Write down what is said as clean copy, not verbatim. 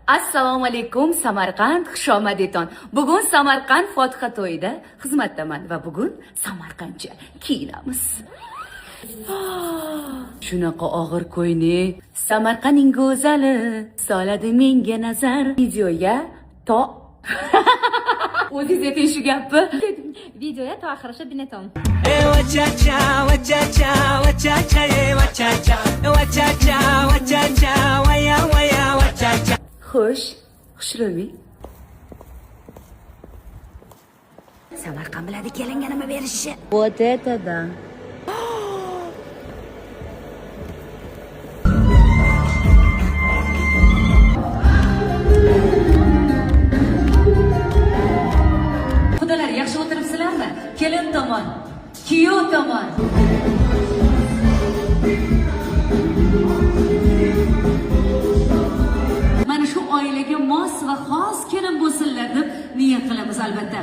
Assalomu alaykum, Samarqand, xushomad eton. Bugun Samarqand fotiha to'yida xizmatdaman va bugun samarqandcha kiyinamiz. Shunaqa og'ir ko'ynak. Samarqandning go'zali soladi menga nazar. Videoga to O'zingiz ayting shu gapni. Videoya to oxirigacha binetom. Wachacha, wachacha, wachacha, wachacha, wachacha, wachacha, waya, waya, wachacha. Xo'sh, xushro'ymi? Samarqand biladi kelinga nima berishni. Вот это да. Xudolar, yaxshi o'tiribsizlarmi? Kelin tomon, kuyov tomon. Mana shu oilaga mos va xos kelin bo'lsinlar deb niyat qilamiz albatta.